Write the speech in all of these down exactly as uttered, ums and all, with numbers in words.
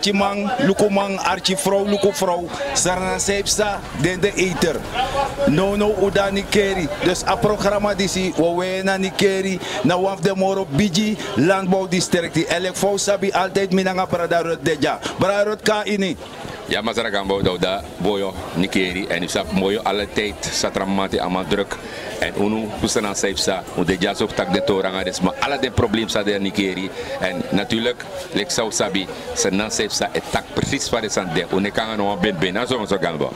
Arkiman lukuman, arkifrow lukufrow, Sranan san yu psa den de eiter. Nownow un de na Nikeri. Dus a programa disi wi o wei en na Nikeri, na wan fu den moro bigi landbouwdistrikti. Èn leki fa un sabi, altijd mi nanga brada Ruth de dya. Brada Ruth, kon na ini. Ya, Masra Gambo, dan un de na Boyo, Nikeri, èn yu sabi Boyo, altijd Satramanti a man druk. Èn unu fu Sranan san yu psa, un de dyaso fu taki den tori nanga den sma, ala den problema san de na Nikeri. Èn natuurlijk, leki san un sabi, Sranan san yu psa e taki precies fa den sani de. Un no e kon nanga no wan benben, na so, Masra Gambo.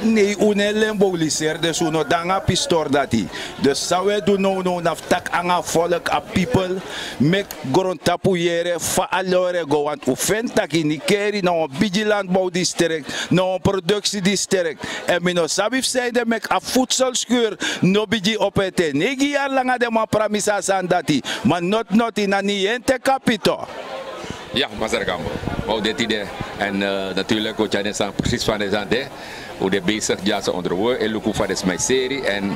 Nee, un no e lemboliseri, dus un no de nanga a pistori dati. Dus san un e du nownow na fu taki nanga a volk, a pipel, meki grontapu yere fa a lori e go, want un feni taki Nikeri na wan bigi landbouwdistrict, na wan produksidistrict. Èn mi no sabi fu sanede meki a voedselschuur no bigin opo ete. Neigi yari langa den man pramisi a sani dati, ma noti noti, na ni yu e teki kapito. Ya, Masra Gambo. Ma un de tide, èn, eh, natuurlijk un tyari den sani precies fa den sani de. Un de bezig dyaso, onderweg e luku fa den sma e seri, èn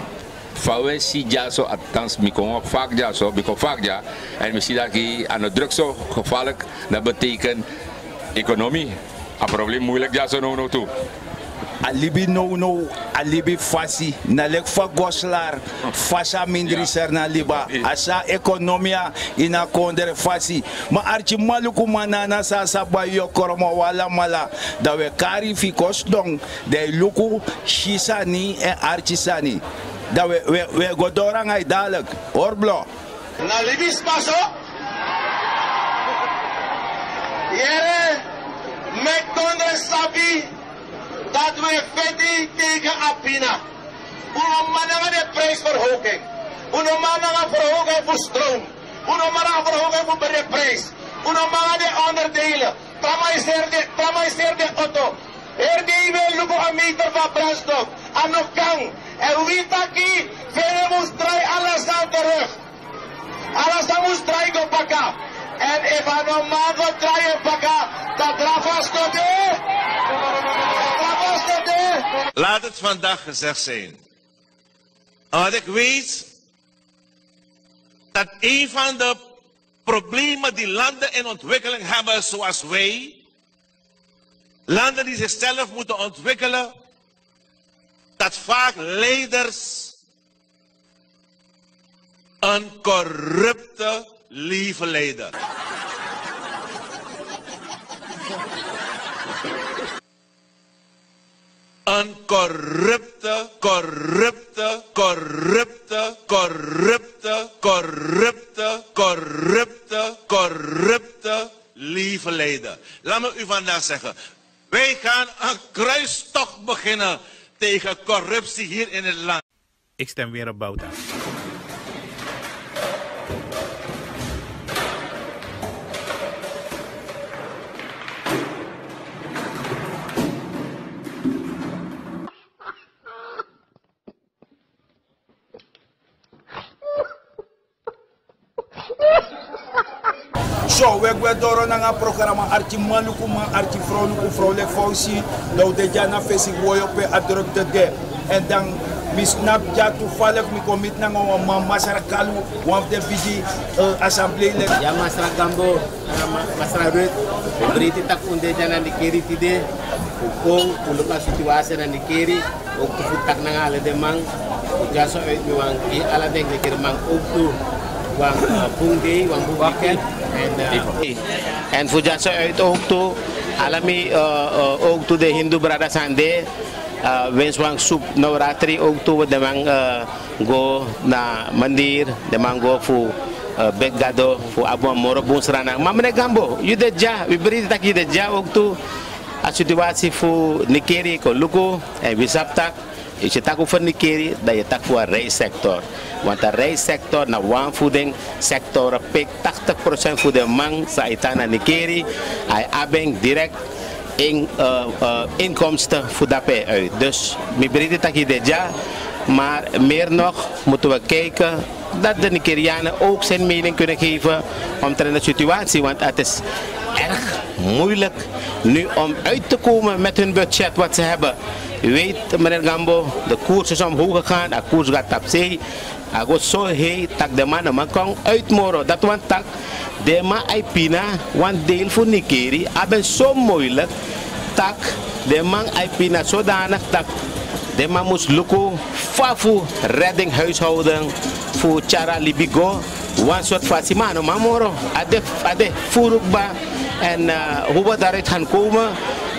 fa un e si dyaso, althans mi kon vaak dyaso, mi kon vaak dya, èn mi si taki a no druk so gevaarlijk, dat betekent economie. A probleem moeilijk dyaso nownow tu. A libi nownow, a libi fasi, na leki fa Goslar fasi a mindri, Sranan liba. A sa ekonomia ini a kondre fasi. Ma arkiman lukuman, na a sani san a sa bai yu o kromo un alamala. Dan un e kari yu fu yu kon sidon, dan yu luku, si sani èn arki sani. Dan un e, un e, un e go doro nanga yu dadelijk. Hori blo. Na libisma so. Yere, meki kondre sabi dati un e feti tegen a pina. Un no man nanga den prijsverhoging. Un no man nanga verhoging fu stroom. Un no man nanga verhoging fu brenprijs. Un no man nanga den onderdelen. Tramaiseri den, tramaiseri den auto. Heri dei wi e luku a meter fu a brandstof. A no kan. Èn wi taki, Fede mus drai ala sani terug. Ala sani mus drai go baka. Èn efu a no man go drai en baka, dan drafu a stori de. Dan drafu a stori de. Laat het vandaag gezegd zijn. Omdat ik weet dat een van de problemen die landen in ontwikkeling hebben, zoals wij, landen die zichzelf moeten ontwikkelen, dat vaak leiders een corrupte leven leiden. Een corrupte, corrupte, corrupte, corrupte, corrupte, corrupte, corrupte leven leiden. Laat me u vandaag zeggen, wij gaan een kruistocht beginnen tegen corruptie hier in het land. Ik stem weer op Bouta. So, we gwe doro nanga programa Arkiman lukuman, Arkifrow lukufrow, leki fa un si, dan un de dya na fesi Woyo pe a drukte de. Èn dan mi snapu dya toevallig mi kon miti nanga wan man, Masra Kalu, wan fu den bigi, eh, assembleelid. Ya, Masra Gambo, eh, Ma-, Masra Ruth, un breiti taki un de dya na Nikeri tide, un kon, un luku a situasi na Nikeri. Ook fu taki nanga ala den man, fu dyaso uit mi wani gi ala den Nikeriman ook tu wan, eh, bun dei, wan bun weekend. Èn, eh, èn fu dyaso uit ook tu, ala mi, eh, eh, ook tu den Hindu brada san de, eh, winsi wan sup Nowratri ook tu, den man, eh, go na mandir, den man go fu, eh, begi Gado, fu abi wan moro bun Sranan. Ma meneer Gambo, yu de dya, wi breiti taki yu de dya ook tu. A situasi fu Nikeri kon luku, èn wi sabi taki, efu yu e taki over Nikeri, dan yu e taki fu a rijstsector. Want a rijstsector na wan fu den sector pe tachtig procent fu den man san e tan na Nikeri, a e abi en direct in, eh, eh, inkomsten fu dape uit. Dus mi breiti taki yu de dya, maar meer nog moeten we kijken dat de Nigerianen ook zijn mening kunnen geven omtrent de situatie, want het is erg moeilijk nu om uit te komen met hun budget wat ze hebben. U weet, meneer Gambo, de koers is omhoog gegaan, de koers gaat op zee. A go so hei tak' den man no man kon uit moro. Dati wani tak' den man a e pina wan deel fu Nikeri abi en so moeilijk tak' den man a e pina zodanig tak' den man mus luku fa fu redding huishouden fu tyari a libi go wan sortu fasi, ma a no man moro. A de a de furu kba. En hoe we daaruit gaan komen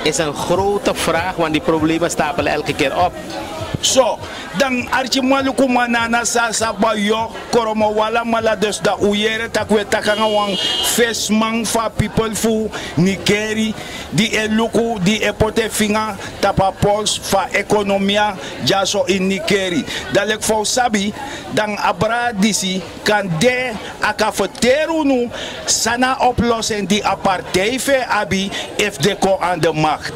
is een grote vraag, want die problemen stapelen elke keer op. So, dan arkimanlukuman na na sasa bayo koromo wi alamala, dus dan un yere tak' un e taki nanga wan fesiman fu a pipel fu Nikeri di e luku, di e poti en finga tapu a pols fu a ekonomia dyaso ini Nikeri. Dan leki fa un sabi, dan a brada disi kan de a kan ferteri unu san na a oplossing di a partij fu en abi efu den kon aan de macht.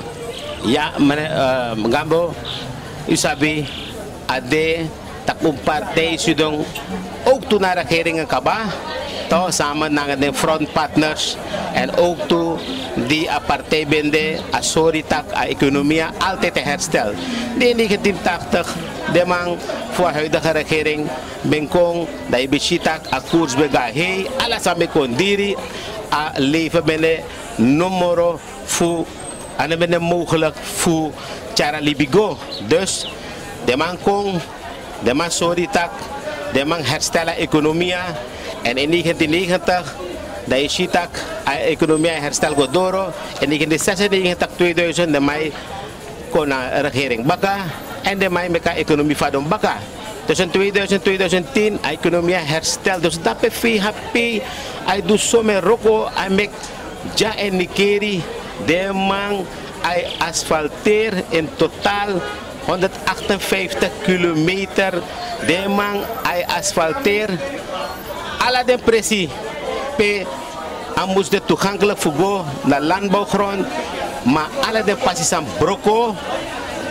Ya, meneer Gambo, u sabi a de tak' un partij sidon ook tu na a regering kaba, toch, samen nanga den frontpartners. En ook tu di a partij ben de a sori tak' a ekonomia altijd e herstel. Di in negentien tachtig den man fu a huidige regering ben kon, dan yu ben si tak' a koers ben go a hei, ala sani ben kon diri. A leven ben de no moro fu, a no ben de mogelijk fu tyari a libi go. Dus den man kon, den man sori tak' den man herstel a ekonomia. En in negentien negentig dan yu si tak' a ekonomia e herstel go doro. In negentien zesennegentig, tweeduizend den man kon na regering baka, en den man e meki a ekonomie fadon baka. Tussen tweeduizend, tweeduizend tien a ekonomie a herstel. Dus dape vhp a e du someni wroko, a e meki dya en Nikeri. Den man a e asfalteri in totaal honderdachtenvijftig kilometer. Den man a e asfalteri ala den presi pe a mus de toegankelijk fu go na landbouwgrond. Ma ala den pasi san broko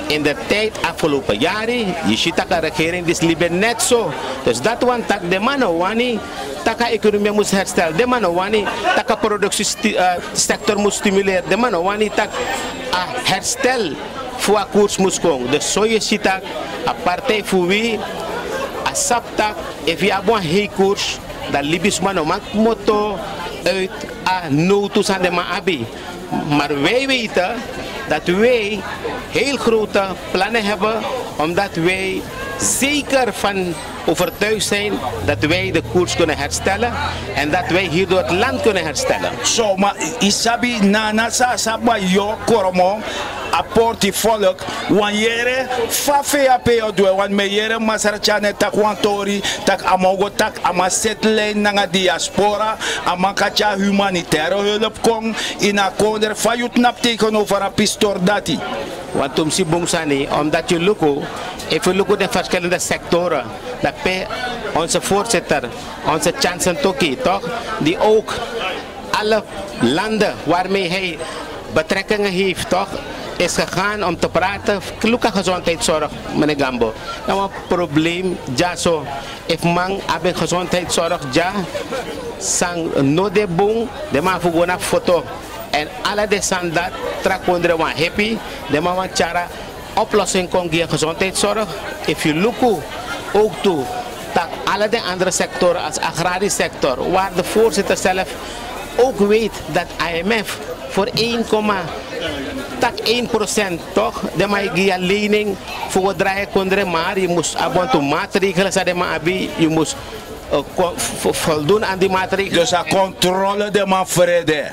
in de tijd afgelopen yari, yu si tak' a regering disi libi en net so. Dus dati wani tak' den man no wani tak' a ekonomia mus herstel. Den man no wani tak' a produksiesector mus stimuleri. Den man no wani tak' a herstel fu a koers mus kon. Dus so yu si tak' a partij fu wi a sabi tak' efu yu abi wan hei koers, dan libisma no man kmoto uit a nowtu san den man abi. Maar wij weten dat wij heel grote plannen hebben, omdat wij zeker van overtuigd zijn dat wij de koers kunnen herstellen en dat wij hierdoor het land kunnen herstellen. So ma yu sabi nana sasa bayo koromo, a porti folk wan yere fa fei a pe yu o du en. Wan mi e yere masra tyane taki wan tori tak' a man o go tak' a man seti lijn nanga diaspora. A man kan tyari humanitaire hulp kon ini a kondre fa yu tnapu teikenover a pistori dati. Wantu mi si bun sani omdati yu luku, efu yu luku den ferskilende sektoren, dan pe onse voorzitter, onse tyansen toki tok, di ouk ale landen warmei hij betrekkingen heeft tok, is gegaan om te praten. Luku a gezondheidszorg, meneer Gambo, na wan probleem dyaso. Efu man abi en gezondheidszorg dya, san no de bun, den man fu go na foto. Èn ala den sani dati, tra kondre wan hepi, den man wani tyari a oplossing kon gi en gezondheidszorg. Efu yu luku ouk tu, tak' ala den andere sektoren als agrarische sector, waar de voorzitter zelf ook weet dat I M F voor één komma tak' één procent tok, den man e gi yu a lening fu go drai a kondre, maar yu mus abi wantu maatregelen san den man abi, yu mus voldoen aan die maatregelen. Dus a controle den man frede.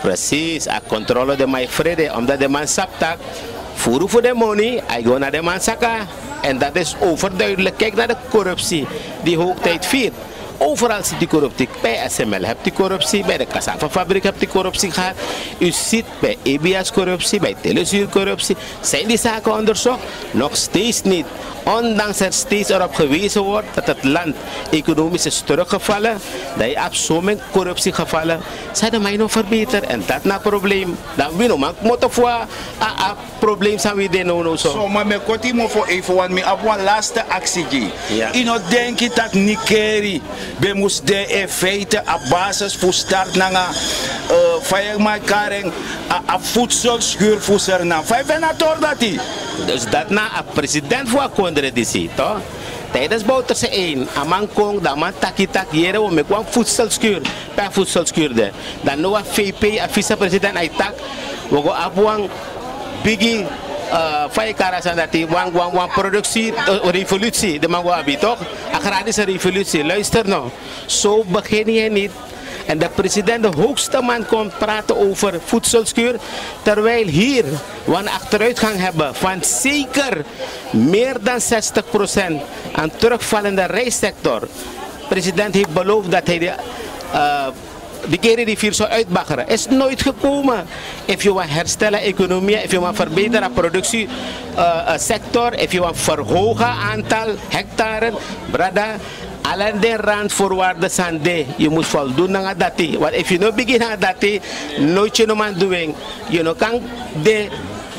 Precies, a controle den man e frede, omdat den man sabi tak' furu fu den moni a e go na den man saka. En dat is overduidelijk. Kijk naar de corruptie die hoogtijd viert. Overal zit die corruptie. Bij S M L heb je corruptie, bij de cassavafabriek heb je corruptie gehad. U ziet bij E B S corruptie, bij Telezuur corruptie. Zijn die zaken onderzocht? Nog steeds niet. Ondanks er steeds erop gewezen wordt dat het land economisch is teruggevallen, dat je hebt zomaar corruptiegevallen, zijn de mij nog verbeterd. En dat na probleem. Dan wie no man kmoto voor a probleem san wi de no no so. So ma mi e koti mofo even wan mi abi wan laste aksi gi. Yu no denki tak' Nikeri ben mus de in feite a basis fu start nanga fa yu e man kari en, a voedselschuur fu Sernam? Fa yu feni a tori dati? Dus dati na a president fu a kondre disi tok. Tijdens Bouterse één, a man kon, dan a man taki taki, yere, wi o meki wan voedselskuur. Pe a voedselskuur de? Dan now a V P, a vicepresident, a e taki, wi o go abi wan bigi, eh, fa yu e kari a sani dati, wan, wan, wan productie, eh, revolutie, den man go abi, toch? Agrarische revolutie, luister no. Zo begin je niet. En de president, de hoogste man, komt praten over voedselskuur, terwijl hier we een achteruitgang hebben van zeker meer dan zestig procent aan terugvallende rijstsector. President heeft beloofd dat hij de, eh, de Keri rivier zou uitbaggeren. Is nooit gekomen. If you want herstellen economie, if you want verbeteren productie, eh, eh, sector, if you want verhogen aantal hectare, brada, ala den randvoorwaarden san de, yu mus voldoen nanga dati. Want if yu no bigin nanga dati, noiti yu no man du en. Yu no kan de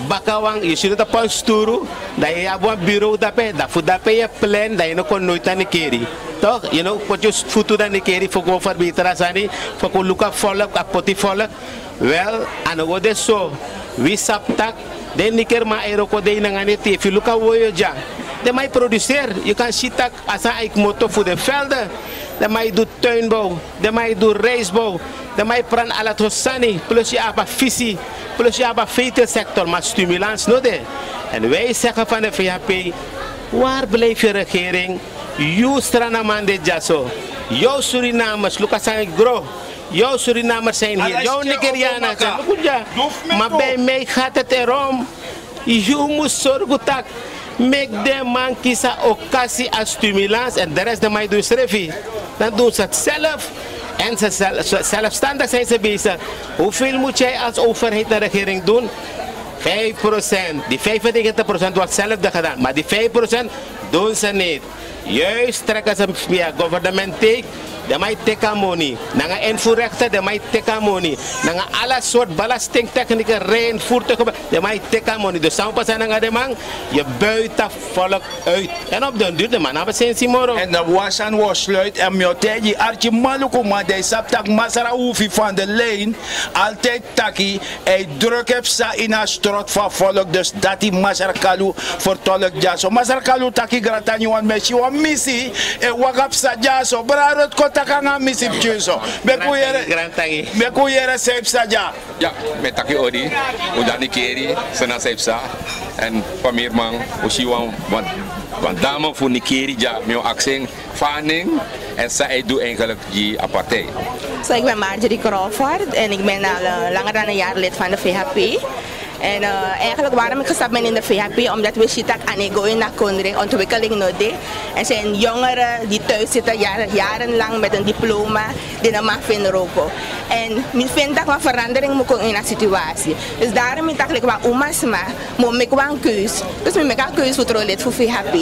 baka wan, yu sidon tapu wan sturu, dan yu abi wan bureau dape, dan fu dape yu e plan, dan yu no kon noiti na Nickerie. Toch? Yu no poti yu futu na Nickerie fu kon verbeter a sani, fu kon luku a volk, a poti volk. Wel, a no go de so. Wi sabi taki den Nickerman e wroko dei nanga neti. Efu yu luku a woyo dya, den man e produseri. Yu kan si taki a sani e kmoto fu den velde. Den man e du tuinbouw, den man e du rijstbouw, den man e prani ala so sani. Plus yu abi a visi, plus yu abi a veeteelsector, ma stimulans no de. En wij zeggen van de V H P, waar blijft je regering? Yu Srananman de dyaso. Yu Surinamers, luku a sani gro. Yu Surinamers zijn hier, yu Nigerianen zijn, luku dya. Maar bij mij gaat het erom, yu mus sorgu taki meki den man kisi a okasi, a stimulans, en de rest den man e du srefi. Dan doen ze het zelf. En ze zel-, ze-, zelfstandig zijn ze bezig. Hoeveel moet jij als overheid en regering doen? Vijf procent. Die vijfennegentig procent wordt zelf gedaan. Maar die vijf procent doen ze niet. Juist, trekken ze via gouvernement take. Den man e teki a moni. Nanga invoerrechten, den man e teki a moni. Nanga ala soort belastingtechnieken, ren, voertuigen, den man e teki a moni. Dus san o pasa nanga den man, yu buiti a volk uit. En op den duur, den man no abi sensi moro. En dan wan sani wi o sluiti, en mi o taigi arkiman, luku man, dan yu sabi taki Masra Hoefi van de Lijn altijd taki, a e druk en psa ini a strot fu a volk, dus dati Masra Kalu fertolki dyaso. Masra Kalu, taki grantangi, want mi e si wan misi e waka psa dyaso. Brada, kon taki nanga a misi pikinso. Meki un yere, meki un yere san e psa dya. Ya, mi e taki odi, un de na Nickerie, so na san e psa. En famiri man, un si wan, wan, wan dame fu Nickerie dya, mi o aksi en fa a nen, en san a e du eigenlijk gi a partij. So, ik ben Marjorie Crawford en ik ben al, eh, langer dan een jaar lid van de V H P. En, eh, eigenlijk waarom ik gestapt ben in de V H P, omdat we si taki a no e go ini a kondre, ontwikkeling no de. Er zijn jongeren die thuis zitten jaren, jarenlang met een diploma, die no man feni wroko. En mi feni taki wan verandering mus kon ini a situatie. Dus daarom mi taki leki wan umasma, mi o meki wan keus. Dus mi meki a keus fu tron lid fu V H P.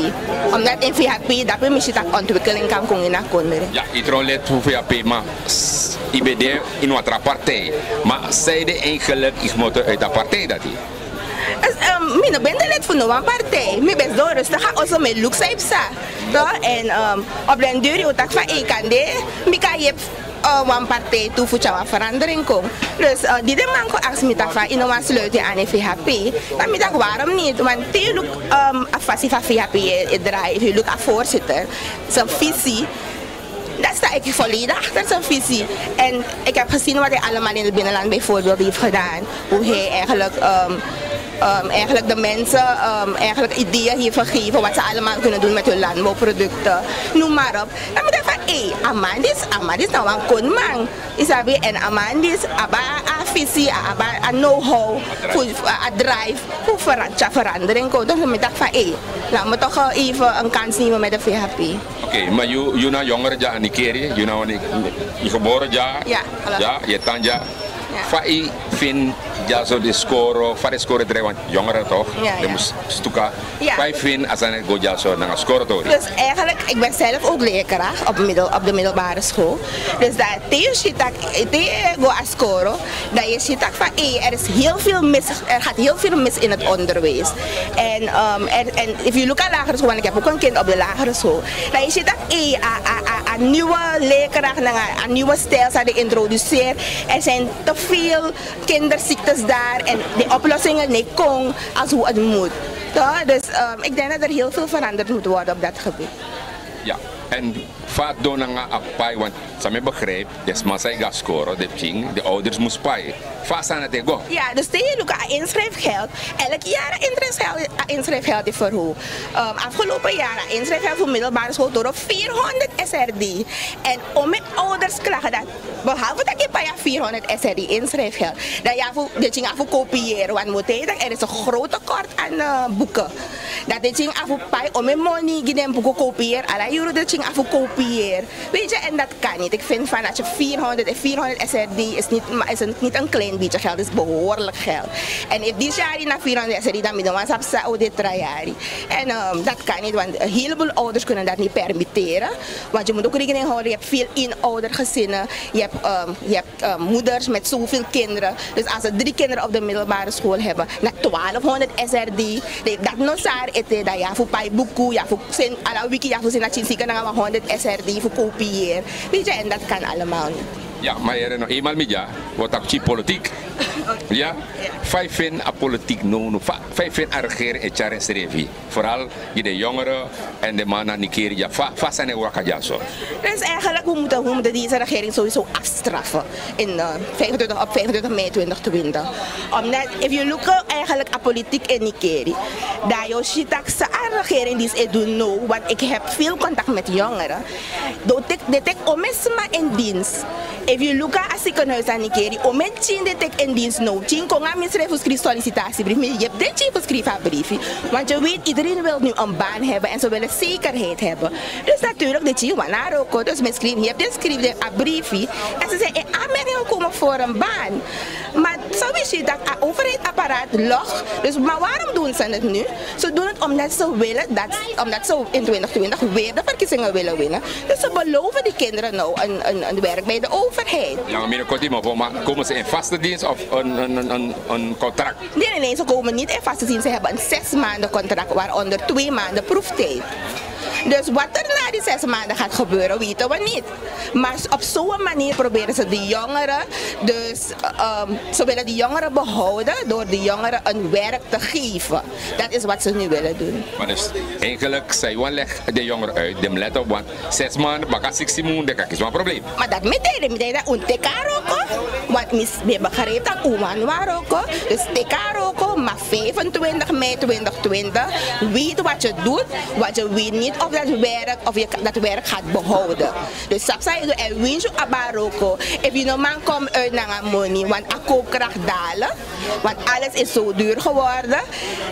Omdat in V H P, dape mi si taki ontwikkeling kan kon ini a kondre. Ya, yu tron lid fu V H P, ma s-, yu ben de ini wan tra partij. Ma san ede eigenlijk yu kmoto uit a partij dati? Es, ehm, mi no ben de lid fu no wan partij. Mi ben sidon rustig a oso, mi e luku san e psa. Toch? En, ehm, op den duur yu o taki fa yu kan de, mi kan yepi, eh, wan partij tu fu tyari wan verandering kon. Dus, eh, di den man kon aksi mi taki fa yu no wani sluiti yu ini V H P, dan mi taki waarom niet? Want te yu luku, ehm, a fasi fa V H P e, e drai, efu yu luku a voorzitter, zijn visie, dan sta ik volledig achter zijn visie. En ik heb gezien wat hij allemaal in het binnenland bijvoorbeeld heeft gedaan. Hoe hij eigenlijk, ehm, ehm, eigenlijk de mensen, ehm, eigenlijk ideeën heeft gegeven wat ze allemaal kunnen doen met hun landbouwproducten. Noem maar op. Dan mi taki fa, hé, a man disi, a man disi na wan koniman. Yu sabi, en a man disi abi a visie, a abi a know-how, fu, fu, a drive, fu vera-, tyari verandering kon. Dus mi taki fa, hé, laat me toch, eh, even een kans nemen met de V H P. Oké, ma yu, yu na yongere dya na Nickerie, yu na wan, yu gebore dya. Ya, klopt. Ya, yu e tan dya. Ya. Fa yu feni dyaso den skoro, fa den skoro e drai, want yongere toch? Ya, ya. Den mus stuka. Ya. Fa yu feni a sani e go dyaso nanga skoro tori? Dus eigenlijk, ik ben zelf ook leerkracht op middel-, op de middelbare school. Dus dan te yu si taki, te yu go na skoro, dan yu si taki fa, hé, er is heel veel mis, er gaat heel veel mis in het onderwijs. En, ehm, en, en if you look at lagere school, want ik heb ook een kind op de lagere school, dan yu si taki, hé, a, a, a, a nieuwe leerkracht, nanga a nieuwe stijl san den introduceer. Er zijn te veel kinderziektes daar en de oplossingen no e kon als hoe het moet. Toch? Dus, ehm, ik denk dat er heel veel veranderd moet worden op dat gebied. Ya. Èn fa a don nanga a pai, want san mi e begrijp, den sma san e go na skoro, den pikin, den ouders mus pai. Fa a sani dati e go? Ya, dus te yu luku a inschrijfgeld, elk yari a inschrijfgeld, a inschrijfgeld e verhoog. Ehm, afgelopen yari a inschrijfgeld fu middelbare school doro vierhonderd S R D. Èn omeni ouders klagen dati, behalve dati yu pai a vierhonderd S R D inschrijfgeld, dan yu abi fu, den pikin abi fu kopiëren, want mi o taigi yu dati er is een groot tekort aan, eh, boeken. Dati den pikin abi fu pai omeni moni gi den buku, kopiëren, ala yuru den pikin abi fu kopiëren. Weet je, en dat kan niet. Ik vind van dat je vierhonderd en vierhonderd S R D is niet, ma-, is een, niet een klein beetje geld, is behoorlijk geld. En efu disi yari na vierhonderd S R D, dan mi no wani sabi san o de tra yari. En, ehm, dat kan niet, want een heleboel ouders kunnen dat niet permitteren. Want je moet ook rekening houden, je hebt veel eenoudergezinnen, je hebt, ehm, je hebt, ehm, moeders met zoveel kinderen. Dus als ze drie kinderen op de middelbare school hebben, na twaalfhonderd S R D, de-, dat no sari ete, dan yu abi fu pai buku, yu abi fu seni ala wiki, yu abi fu seni na pikin zeker nanga wan honderd S R D fu kopiëren. Weet je, en dat kan allemaal niet. Ya, ma yere no, eenmaal mi dya, wi o taki politiek. Ya, fa yu feni a politiek nownow, fa, fa yu feni a regering e tyari ensrefi. Vooral gi den jongeren en den man na Nickerie dya, fa, fa a sani e waka dya so. Dus eigenlijk, we moeten, we moeten deze regering sowieso afstraffen in, eh, vijfentwintig, op vijfentwintig mei twintig twintig. Omdat, if you look, eh, eigenlijk a politiek in Nickerie, dan yu o si taki san a regering disi e du now, want ik heb veel contact met jongeren. Den teki, den teki omeni sma in dienst. Efu yu luku a ziekenhuis na Nickerie, omeni pikin den teki in dienst now. Pikin kon nanga mi srefi fu skrifi sollicitatiebrief, mi yepi den pikin fu skrifi a briefi. Want je weet, iedereen wil nu een baan hebben en ze willen zekerheid hebben. Dus natuurlijk, den pikin wani wroko, dus mi srefi yepi den skrifi den a briefi. En ze zijn in aanmerking gekomen voor een baan. Maar zo wist je dat a overheidsapparaat log. Dus, maar waarom doen ze het nu? Ze doen het omdat ze willen dat, omdat ze in twintig twintig weer de verkiezingen willen winnen. Dus ze beloven die kinderen nou een, een, een werk bij de overheid. Ya, ma mi no koti yu mofo, ma komen ze in vaste dienst of een, een, een, een, een contract? Nee, nee, nee, ze komen niet in vaste dienst. Ze hebben een zes maanden contract, waaronder twee maanden proeftijd. Dus wat er na die zes maanden gaat gebeuren, weten we niet. Maar op zo'n manier proberen ze de jongeren, dus, ehm, ze willen de jongeren behouden door de jongeren een werk te geven. Dat is wat ze nu willen doen. Maar dus, eigenlijk, san yu wani legi den jongeren uit, den mus let op, want zes maanden baka, siksi mun, den kan kisi wan probleem. Maar dat mi e taigi, mi e taigi dati un teki a wroko, want mi, mi begrijp dat un wani wroko, dus teki a wroko, maar vijfentwintig mei twintig twintig, weet wat je doet, want je weet niet of dat werk, of je dat werk gaat behouden. Dus sabi san yu e du, en winsi yu abi a wroko, efu yu no man kom uit nanga moni, want a koopkracht dalen, want alles is zo duur geworden,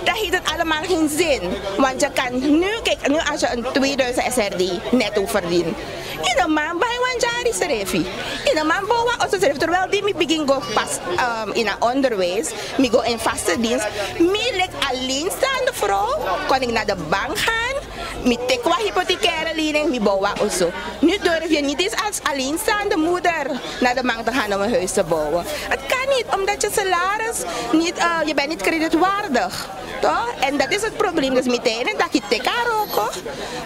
dan heeft het allemaal geen zin. Want je kan nu, kijk, nu als je een tweeduizend S R D netto verdient, yu no man bai wan dyari srefi. Yu no man bow wan oso srefi. Terwijl di mi bigin go pas, ehm, in a onderwijs, mi go in vaste dienst, mi leki alleenstaande vrouw, kon ik naar de bank gaan, mi teki wan hypothecaire lening, mi bow wan oso. Nu durf je niet eens als alleenstaande moeder naar de bank te gaan om een huis te bouwen. Het kan niet, omdat je salaris niet, eh, je bent niet kredietwaardig. Toch? En dat is het probleem. Dus mi e taigi den taki teki a wroko,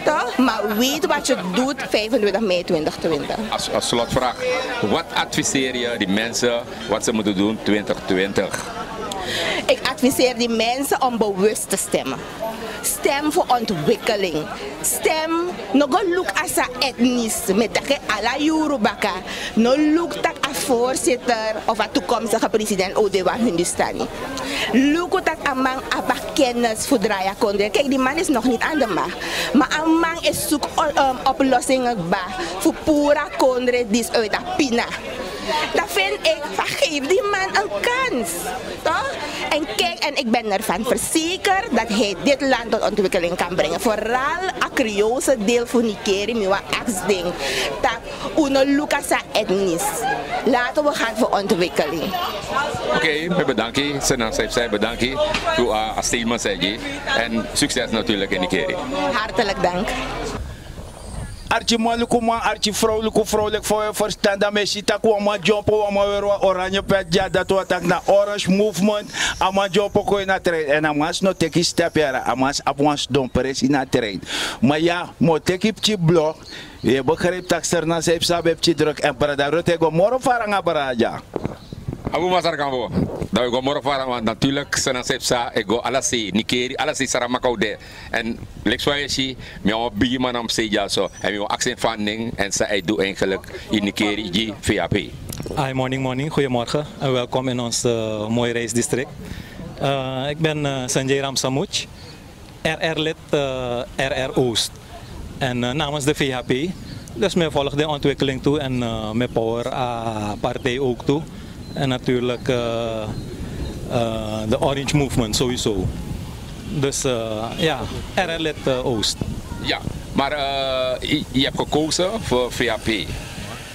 toch? Maar weet wat je doet vijfentwintig mei twintig twintig. Als, als slotvraag, wat adviseer je die mensen wat ze moeten doen twintig twintig? Ik adviseer die mensen om bewust te stemmen. Stem voor ontwikkeling. Stem, no go luku a san etnis, mi e taki ala yuru baka. No luku taki a voorzitter of a toekomstige president o de wan Hindustani. Luku taki a man abi a kennis fu drai a kondre. Kijk, die man is nog niet aan de macht. Maar a man e suku o-, um, oplossingen kba fu puru a kondre disi uit a pina. Dan vind ik, van, geef die man een kans. Toch? En kijk, en ik ben ervan verzekerd dat hij dit land tot ontwikkeling kan brengen. Vooral a Creoolse deel fu Nickerie, mi wani aksi den taki un no luku a san etnis. Laten we gaan voor ontwikkeling. Oké, mi bedanki, Senan Saipsai, bedanki fu a, a statement san yu gi. En succes natuurlijk in Nickerie. Hartelijk dank. Arki manluku man, arki frowluku frow, leki fa un e ferstan, dan mi e si tak' wan man dyompo, wan man weri wan oranje pet dya, dati wani tak' na Orange Movement. A man dyompo kon ini a trein, èn a man si no teki step yara, a man si abi wan sidon presi ini a trein. Ma ya, mi o teki pikin blok, yu e begrijp tak' Srnan Saipsai ben pikin druk, èn brada Rutte e go moro fara nanga brada dya. A bun, masra Gambo. Dan wi go moro fara, want natuurlik sena sepsa e go ala sei, Nikeri, ala sei Saramaka o de. En leki fa yu e si, mi a wan bigi man na mi sei dyaso, en mi wani aksi en fa a nen en san a e du eigenlijk in Nikeri gi V H P. Hi, morning, morning. Goedemorgen en welkom in ons, eh, mooi reisdistrict. Eh, ik ben, eh, Sanjay Ramsamuch, R R-lid, eh, R R Oost. En, eh, namens de V H P. Dus mi e volg de ontwikkeling tu en, eh, mi e power a partij ook tu. En natuurlijk, eh, eh, de Orange Movement sowieso. Dus, eh, ja, R R-lid, eh, Oost. Ja, maar, eh, je, je hebt gekozen voor V H P.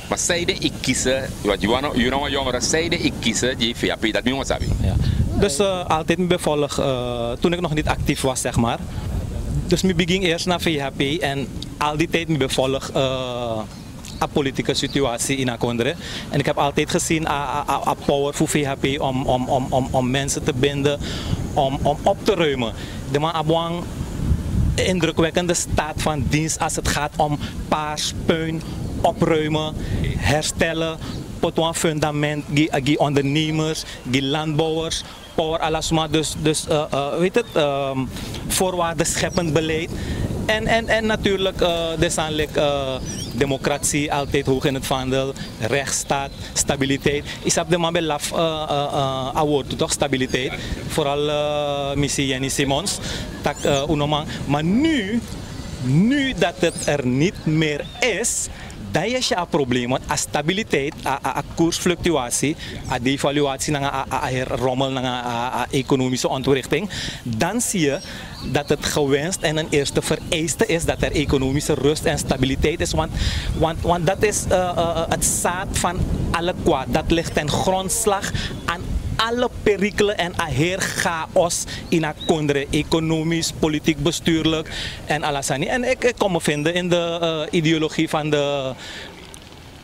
Maar sanede yu kisi, want yu na wan, yu na wan jongere, sanede yu kisi gi V H P, dat mi wani sabi. Ja. Dus, eh, altijd mi ben volg, eh, toen ik nog niet actief was, zeg maar. Dus mi begin eerst na V H P en al die tijd mi ben volg, eh, a politieke situatie in a kondre. En ik heb altijd gezien a, a, a, a power voor V H P om, om, om, om, om mensen te binden, om, om op te ruimen. De man abi wan indrukwekkende staat van dienst als het gaat om paars, puin, opruimen, herstellen, poti wan fundament gi, gi ondernemers, gi landbouwers, power ala sma, dus, dus, eh, eh, weet het, ehm, voorwaardenscheppend beleid. En, en, en natuurlijk, eh, de sani leki, eh, democratie altijd hoog in het vaandel, rechtsstaat, stabiliteit. Yu sabi, de man ben laf, eh, eh, eh, a wortu toch, stabiliteit. Vooral, eh, mi si Jenny Simons, tak, eh, un no man. Maar nu, nu dat het er niet meer is, dan yu e si a probleem, want a stabiliteit, a, a, a koersfluctuatie, a devaluatie nanga a, a, a heri rommel nanga a, a economische ontwrichting, dan zie je dat het gewenst en een eerste vereiste is dat er economische rust en stabiliteit is. Want, want, want dat is, eh, eh, eh, het zaad van alle kwaad. Dat ligt ten grondslag aan alle perikelen en a heri chaos in a kondre, economisch, politiek, bestuurlijk en ala sani. En ik, ik kon me vinden in de, eh, ideologie van de,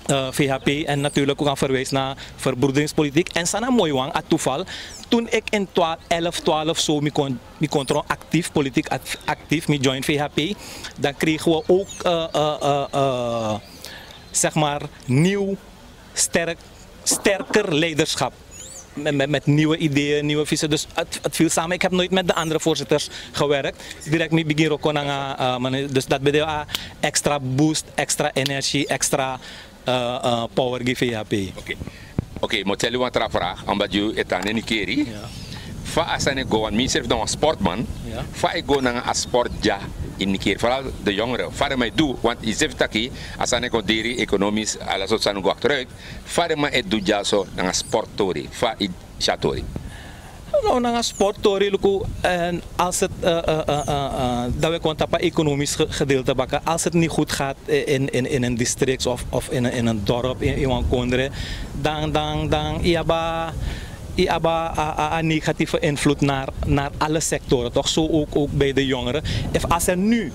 eh, V H P. En natuurlijk ook kan verwijzen naar verbroederingspolitiek. En san na moi wan, a toeval, toen ik in twa-, elf, twaalf zo, mi kon, mi kon tron actief, politiek act-, actief, mi join V H P, dan kregen we ook, eh, eh, eh, eh, zeg maar, nieuw, sterk, sterker leiderschap. Met, met, met nieuwe ideeën, nieuwe visies. Dus het, het viel samen. Ik heb nooit met de andere voorzitters gewerkt. Direct mi begin wroko nanga, eh, meneer. Dus dat betekent, ah, extra boost, extra energie, extra, eh, eh, power gi V H P. Oké. Oké, mi o teli wan tra vraag, omdat yu e tan na Nikeri. Ja. Fa a sani e go, want mi srefi na wan sportman. Ja. Fa e go nanga a sport dya in Nikeri, vooral de jongeren. Fa den man e du, want yu srefi taki a sani e go diri, economisch, ala sortu sani go achteruit. Fa den man e du dyaso nanga sporttori, fa yu si a tori? No, nanga sporttori, luku, en als het, eh, eh, eh, eh, eh, dan we kon tapu a economisch ge-, gedeelte baka. Als het niet goed gaat in, in, in een district of, of in, in een dorp, in, in wan kondre, dan, dan, dan, yu abi, yu abi a, a, a negatieve invloed naar, naar alle sectoren, toch? Zo ook, ook bij de jongeren. If als er nu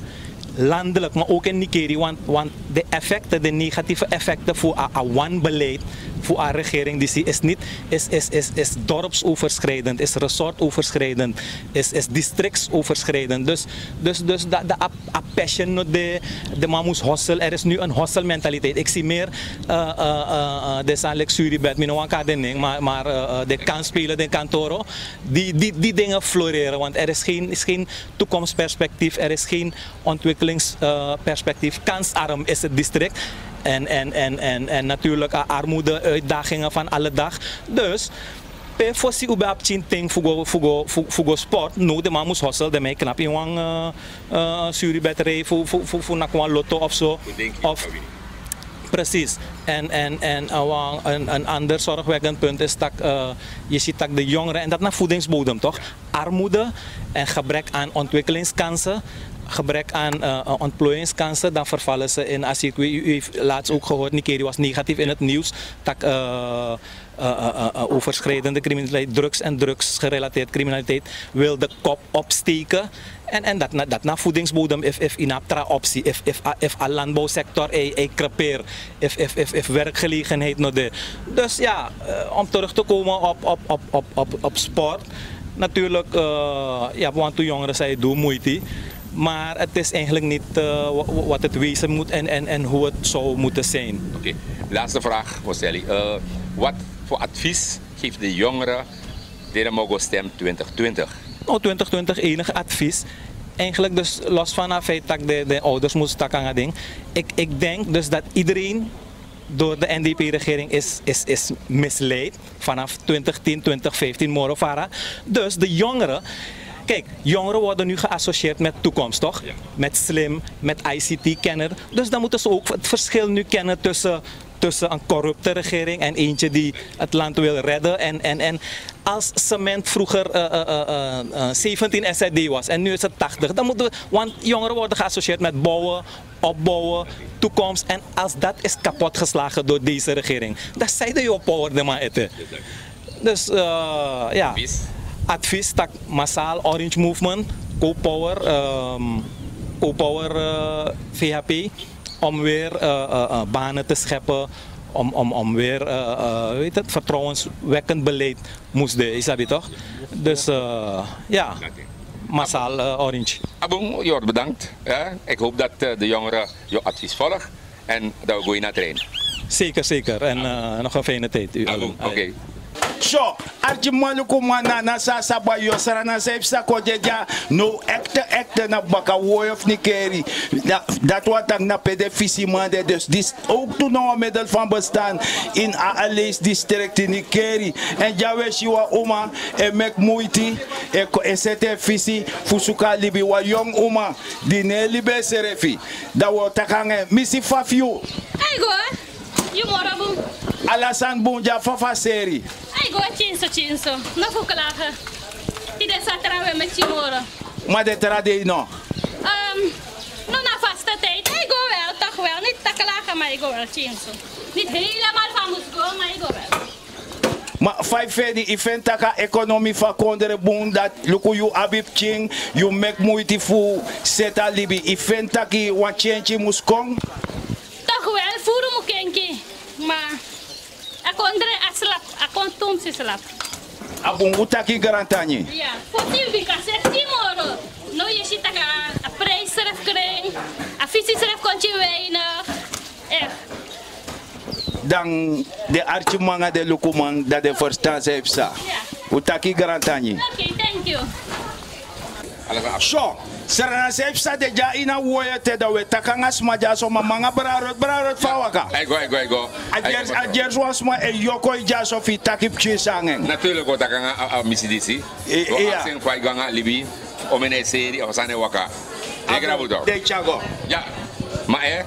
landelijk, maar ook in Nikeri, want, want de effecten, de negatieve effecten voor a, a wanbeleid, voor a regering, die zie is niet, is, is, is, is dorpsoverschrijdend, is resortoverschrijdend, is, is districtsoverschrijdend. Dus, dus, dus dat, dat a, a passion no de, de man mus hustle. Er is nu een hustle mentaliteit. Ik zie meer, eh, eh, eh, eh, de sani leki Suribet, mi no wani kari den nen, maar, maar, eh, eh, de kan spelen, de kantoro. Die, die, die dingen floreren, want er is geen, is geen toekomstperspectief, er is geen ontwikkelingsperspectief. Kansarm is het district. En, en, en, en, en natuurlijk, eh, armoede, uitdagingen van alle dag. Dus, pe fosi un ben abi pikintin fu go, fu go, fu, fu go sport, no, de man mus hustle, de man e knap in wan, eh, eh, Suribet rij fu, fu, fu, fu naki wan lotto of zo. Of, precies. En, en, en, eh, wan, een, een ander zorgwekkend punt is dat, eh, je ziet dat de jongeren, en dat na voedingsbodem, toch? Armoede en gebrek aan ontwikkelingskansen, gebrek aan, eh, eh, ontplooiingskansen, dan vervallen ze in, als ik, u, u heeft laatst ook gehoord, Nikeri was negatief in het nieuws, dat, eh, eh, eh, eh, eh, overschrijdende criminaliteit, drugs en drugsgerelateerd criminaliteit, wil de kop opsteken. En, en dat na, dat na voedingsbodem, if, if yu no abi tra optie, if, if, a, if a landbouwsector e, e krepeer, if, if, if, if werkgelegenheid no de. Dus ja, eh, om terug te komen op, op, op, op, op, op sport. Natuurlijk, eh, yu abi wantu jongeren san e du muiti. Maar het is eigenlijk niet, eh, wa-, wa-, wat het wezen moet en, en, en hoe het zou moeten zijn. Oké, laatste vraag, Mostelli. Eh, wat voor advies geeft de jongeren Dede mogo stem twintig twintig. No, twintig twintig enige advies. Eigenlijk dus los van het feit dat de, de ouders moesten takken aan ding. Ik, ik denk dus dat iedereen door de N D P-regering is, is, is misleid. Vanaf twintig tien, twintig vijftien, Moro Fara. Dus de jongeren. Kijk, jongeren worden nu geassocieerd met toekomst, toch? Met slim, met I C T-kenner. Dus dan moeten ze ook het verschil nu kennen tussen, tussen een corrupte regering en eentje die het land wil redden. En, en, en als cement vroeger uh, uh, uh, uh, zeventien S Z D was en nu is het tachtig, dan moeten we, want jongeren worden geassocieerd met bouwen, opbouwen, toekomst. En als dat is kapotgeslagen door deze regering, dan zei de Job Power de man eten. Dus uh, ja, advies tak massaal Orange Movement, Co-Power, um, Co-Power uh, V H P, om weer uh, uh, uh, banen te scheppen, om, om, om weer uh, uh, weet het, vertrouwenswekkend beleid moest de, is dat toch? Dus uh, ja, massaal uh, Orange. Abong, Jor, bedankt. Hè? Ik hoop dat uh, de jongeren jouw advies volgen. En dan we go in het trein. Zeker, zeker. En uh, nog een fijne tijd. U allen. Oké. So, arkiman, luku man, na, na sa, sa bai yu, Sranan san e psa kon de dya. No, ekte, ekte na baka woi of Nickerie. Dati wani taki na pe den fisiman de, dus disi ook tu no wan middel van bestaan in a, a leisi district in Nickerie. En dya we si wan uma e meki muiti, e, e seti en fisi fu suku a libi, wan yongu uma di no e libi ensrefi. Dan wi o taki nanga en, mi si fa fu yu. Ai go. Yu moro bun. Ala sani bun dya, fa a seri? Ai go, tyinso, tyinso. No fu klage. Tide sa tra we meki moro. Ma den tra dei no? Ehm, no, na vaste tijd. Ai go wel, toch wel. Niet te klagen, maar ai go wel, tyinso. Niet helemaal van mus go, maar ai go wel. Ma fa yu feni, yu feni tak' a ekonomi fu a kondre bun, dati luku yu abi pikin, yu meki muiti fu seti a libi, yu feni tak' wan tyentyi mus kon? Toch wel, furu mus kenki, ma a kondre a slap, a kon tumsi slap. A bun, un taki grantangi. Ya, fosi yu bika seti moro. No, yu e si tak' a prijs srefi krin, a fisi srefi kon te weinig. Echt. Dan den arkiman nanga den lukuman, dan den ferstan san e psa. Un taki grantangi. Oké, thank you. So, Sranan san e psa de dya ini a woi ete, dan wi e taki nanga sma dyaso, mama nanga Bra Rot, Bra Rot, fa a waka? Ai go, ai go, ai go. A gersi wan sma e yoko yu dyaso fu yu taki pikin sani nanga en. Natuurlijk, wi o taki nanga a, a misi disi. Wi o aksi en fa a e go nanga libi. Omeni e seri, a sani e waka. E grabu toch. Den e tyari go. Ya. Ma e,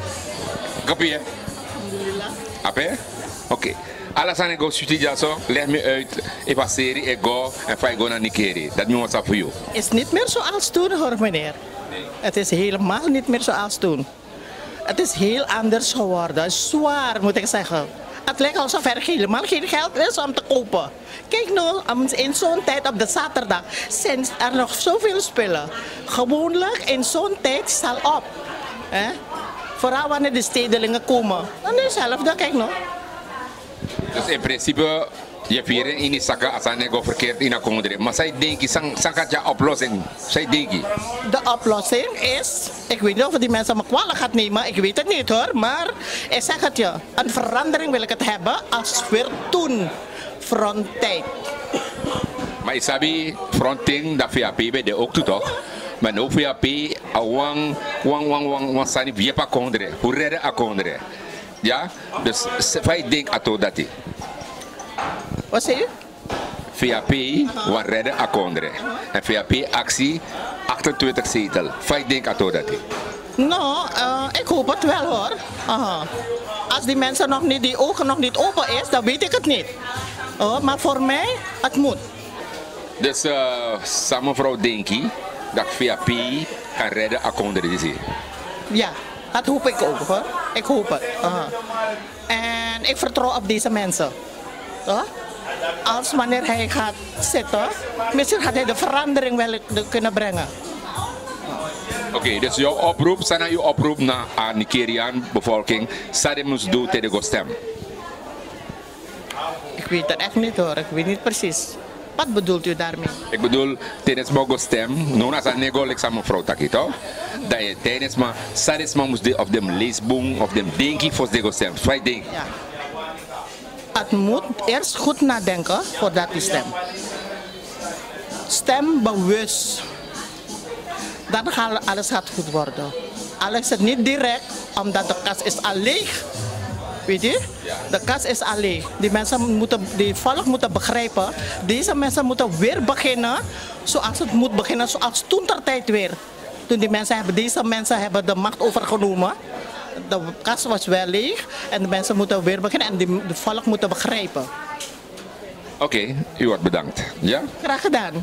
kapu ye. Ape? Oké. Ala sani e go switi dyaso, leg mi uit efu a seri e go, èn fa a e go na Nickerie. Dati mi wani sabi fu yu. Is niet meer zoals toen, hoor, meneer. Het is helemaal niet meer zoals toen. Het is heel anders geworden. Zwaar, moet ik zeggen. Het lijkt alsof er helemaal geen geld is om te kopen. Kijk nu, um, in zo'n tijd op de zaterdag zijn er nog zoveel spullen. Gewoonlijk in zo'n tijd zal op. Hè? Vooral wanneer de stedelingen komen. Dan nu zelf, dan kijk nu. Dus in principe, yu e firi ini saka a sani e go verkeerd ini a kondre. Ma san yu denki, san, san kan tyari oplossing? San yu denki? De oplossing is, ik weet niet of die mensen me kwalijk gaat nemen, ik weet het niet hoor, maar ik zeg het je, een verandering wil ik het hebben als weer toen, frontijd. Ma yu sabi, fronting, dan V H P ben de ook tu toch? Ma now V H P a wan, wan, wan, wan, wan sani fu yepi a kondre, fu rede a kondre. Ya, dus fa yu denki a tori dati? Wat zei u? V H P wani rede a kondre. En V H P aksi achtentwintig zetel. Fa yu denki a tori dati? No, eh, ik hoop het wel hoor. Aha. Als die mensen nog niet, die ogen nog niet open is, dan weet ik het niet. Oh, maar voor mij, het moet. Dus eh, san mevrouw denki, dati V H P kan rede a kondre disi? Ja, dat hoop ik ook hoor. Ik hoop het. Aha. En ik vertrouw op deze mensen. Toch? Als wanneer hij gaat zitten, misschien gaat hij de verandering wel kunnen brengen. Oké, dus yu oproep, san na yu oproep na a Nigerian bevolking, san den mus du te den go stem? Ik weet het echt niet hoor, ik weet niet precies. Wat bedoelt u daarmee? Ik bedoel, te den sma o go stem, now na san den e go leki san mevrouw taki toch? Dan yu e taigi den sma san den sma mus du, of den mus leisi bun, of den mus denki fosi den go stem. Fa yu denki? Ja. Het moet eerst goed nadenken voordat u stemt. Stem bewust. Dan gaat alles gaat goed worden. Al is het niet direct, omdat de kas is al leeg. Weet u? De kas is al leeg. Die mensen moeten, die volk moeten begrijpen. Deze mensen moeten weer beginnen zoals het moet beginnen, zoals toen ter tijd weer. Toen die mensen hebben, deze mensen hebben de macht overgenomen. De kas was wel leeg en de mensen moeten weer beginnen en die, de volk moeten begrijpen. Oké, u wordt bedankt. Ja? Graag gedaan.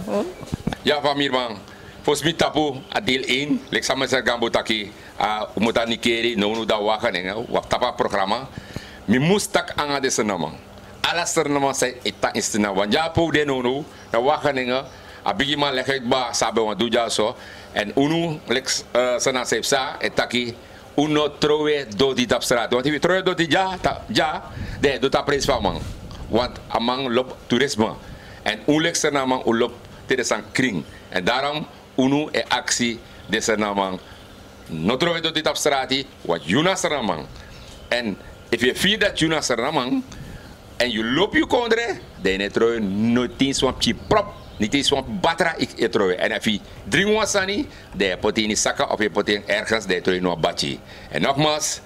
Ja, van Mirman. Volgens mi tapu a deel één, leki san mi seri gambo taki, a, un mutu a nikeri, no, no, dan Wageningen, wi abi tapu a programma. Mi mus taki nanga den Sranan man. Ala Sranan man san e tan ini Sranan. Want dya pe un de nownow, na Wageningen, a bigiman legi uit kba san a ben wani du dya so. Èn unu, leki, eh, Sranan san e psa, e taki, un no trowe doti tapu strati. Want efu yu trowe doti dya, ta-, dya, dan yu e doti a prijsi fu a man. Want a man lobi toerisme. Èn un leki Sranan man, un lobi te den sani krin. Èn daarom unu e aksi den Sranan man, no trowe doti tapu strati, want yu na Sranan man. Èn efu yu e firi dati yu na Sranan man, èn yu lobi yu kondre, dan yu no e trowe noti, niti wan pikin prop, niti wan batra yu e trowe. Èn efu yu dringi wan sani, dan yu e poti ini saka of yu e poti en ergens, dan yu e trowe ini wan bati. Èn nogmaals,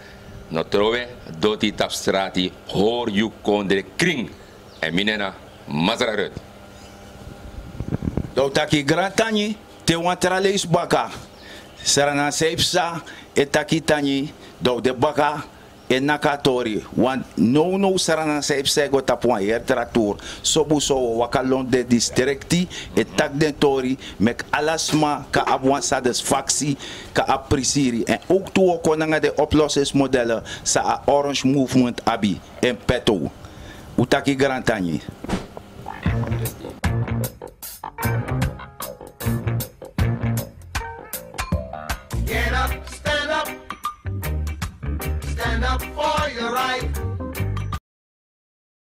no trowe doti tapu strati, hori yu kondre krin. Èn mi nen na Masra Ruth. Dan un taki grantangi. Te wan tra leisi baka, Sranan san e psa e taki tangi, dan un de baka e naki a tori. Want nownow Sranan san e psa e go tapu wan heri tra tour. Sobu so un o waka lon den distrikti, e taki den tori, meki ala sma kan abi wan satisfaksi, kan abi prisiri. Èn owktu un o kon nanga den oplosingsmodel san a Orange Movement abi en petto. Un taki grantangi. Get up, stand up. Stand up for your right.